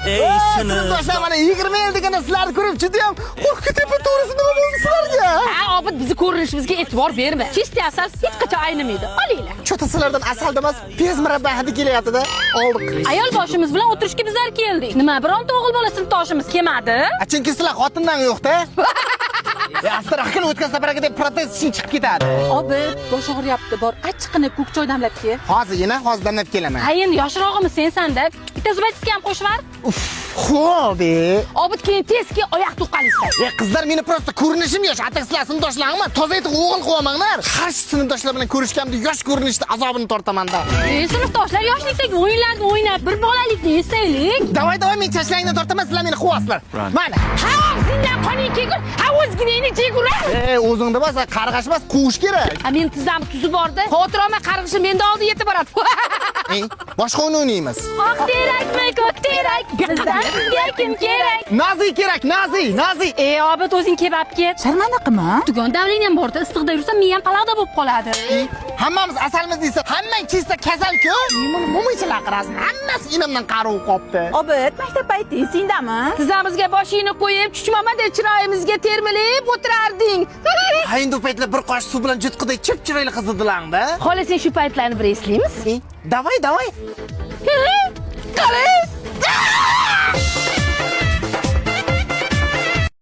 Ey Sinfdoshlar, mana 20 yil deganda sizlarni ko'rib juda ham qo'rqib ketyapman, to'g'risi. Nima bo'ldi sizlarga? Ha, Obid, bizni ko'rinishimizga e'tibor berma. Чистый asal hech qachon aynimaydi. Olinglar. Чё-то sizlardan asalda emas, piyaz murabba hidi kelyapti-da. Oldik. Ayol boshimiz bilan o'tirishga bizlar keldik. Nima, bironta o'g'il bola sinfdoshimiz kelmadi? A, chunki sizlar xotindan yo'q-da. Ya, astrahkini o'tgan safargidek protez ishing chiqib ketadi. Obid, bosh og'riyapti, bor, achchiqqina ko'k choy damlab kel. Hozir, yana hozir damlab kelaman. Ha, endi yoshrog'imiz sensan-da. Bitta zubaytga ham qo'shib yubar. Xo'p, e. Obid, keyin tez kel, oyoq to'qalaysan. E, qizlar, meni просто ko'rinishim yosh. Atak sizlar sinfdoshlaringmi? Toza etib o'g'il qilyapmanglar. Har sinfdoshlar bilan ko'rishganimda yosh ko'rinishda azobini tortaman-da. E, sinfdoshlar yoshlikdagi o'yinlarni o'ynab, bir bolalikni eslaylik. Давай, давай, men chachlangdan tortaman, sizlar meni quvasizlar. Mana. Ha, og'zingdan qoning kelgur, ha, o'zginangni jegura. E, o'zingda bas, qarg'ash emas, quvish kerak. Ha, meni tizzam tuzi borda. Xavotir olma, qarg'ishim menda oldi yetib boradi. E, boshqa o'yin o'ynaymiz. Oq terakmi, ko'k terak? Bizdan sizga kim kerak? Nazi kerak, Nazi, Nazi. E, Obid, o'zing kebab ket. Sharmanda qilma. Dugon давление m borda, issiqda yursam miyam palag'da bo'lib qoladi. E, hammamiz asalmiz deysa, hammang чисто kasal-ku. Buni mo'minchalar qarasin, hammasi inamdan qari qolibdi. Obid, maktab payti esingdami? Tizzamizga boshingni qo'yib, chuchmomaday chiroyimizga termilib o'tirarding. Ha, endi u paytlar bir qoshiq suv bilan jutqidek chip chiroyli qiz edilar-da. Xola, sen shu paytlarni bir eslaymiz? E, давай, давай. Qarang.